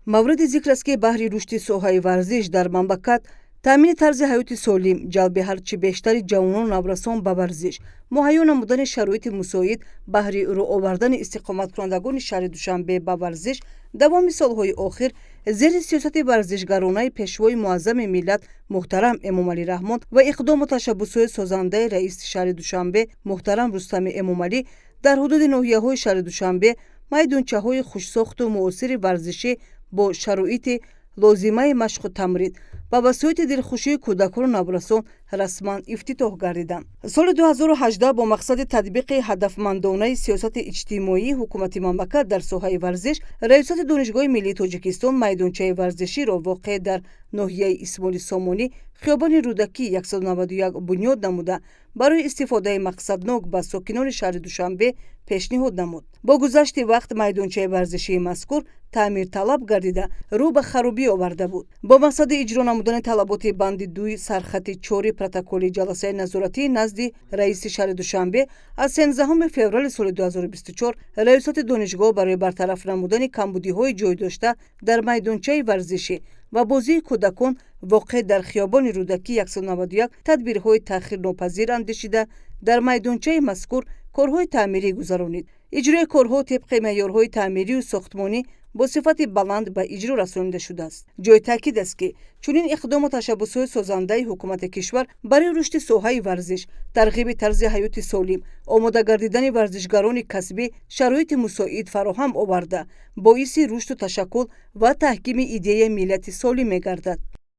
Мавриди зикр аст, ки баҳри рушди соҳаи варзиш дар мамлакат, таъмини тарзи ҳаёти солим, ҷалби ҳарчи бештари ҷавонону наврасон ба варзиш, муҳайё намудани шароити мусоид баҳри рӯ овардани истиқоматкунандагони шаҳри Душанбе ба варзиш, давоми солҳои охир зери сиёсати варзишгаронаи Пешвои муаззами миллат муҳтарам Эмомалӣ Раҳмон ва иқдому ташаббусҳои созандаи раиси шаҳри Душанбе муҳтарам Рустами Эмомалӣ дар ҳудуди ноҳияҳои шаҳри Душанбе майдончаҳои хушсохту муосири варзишӣ бо шароити лозимаи машқу тамрин ва васоити дилхушии кӯдакону наврасон расман ифтитоҳ гардиданд. Соли 2018 бо мақсади татбиқи ҳадафмандонаи сиёсати иҷтимоии ҳукумати мамлакат дар соҳаи варзиш Раёсати Донишгоҳи миллии Тоҷикистон майдончаи варзиширо, воқеъ дар ноҳияи Исмоили Сомонӣ, хиёбони Рӯдакӣ, 191, бунёд намуда, барои истифодаи мақсаднок ба сокинони шаҳри Душанбе пешниҳод намуд. Бо гузашти вақт майдончаи варзишии мазкур таъмирталаб гардида, рӯ ба харобӣ оварда буд. Бо мақсади иҷро намудани талаботи банди дуи сархати чори протоколи ҷаласаи назоратии назди раиси шаҳри Душанбе аз 13 феврали соли 2024 Раёсати донишгоҳ барои бартараф намудани камбудиҳои ҷой дошта дар майдончаи варзишӣ ва бозии кӯдакон, воқеъ дар хиёбони Рӯдакӣ, 191, тадбирҳои таъхирнопазир андешида, дар майдончаи мазкур корҳои таъмирӣ гузаронид. Иҷрои корҳо тибқи меъёрҳои таъмирию сохтмонӣ бо сифати баланд ба иҷро расонида шудааст. Ҷои таъкид аст, ки чунин иқдому ташаббусҳои созандаи ҳукумати кишвар барои рушди соҳаи варзиш, тарғиби тарзи ҳаёти солим, омода гардидани варзишгарони касбӣ шароити мусоид фароҳам оварда, боиси рушду ташаккул ва таҳкими идеяи миллати солим мегардад.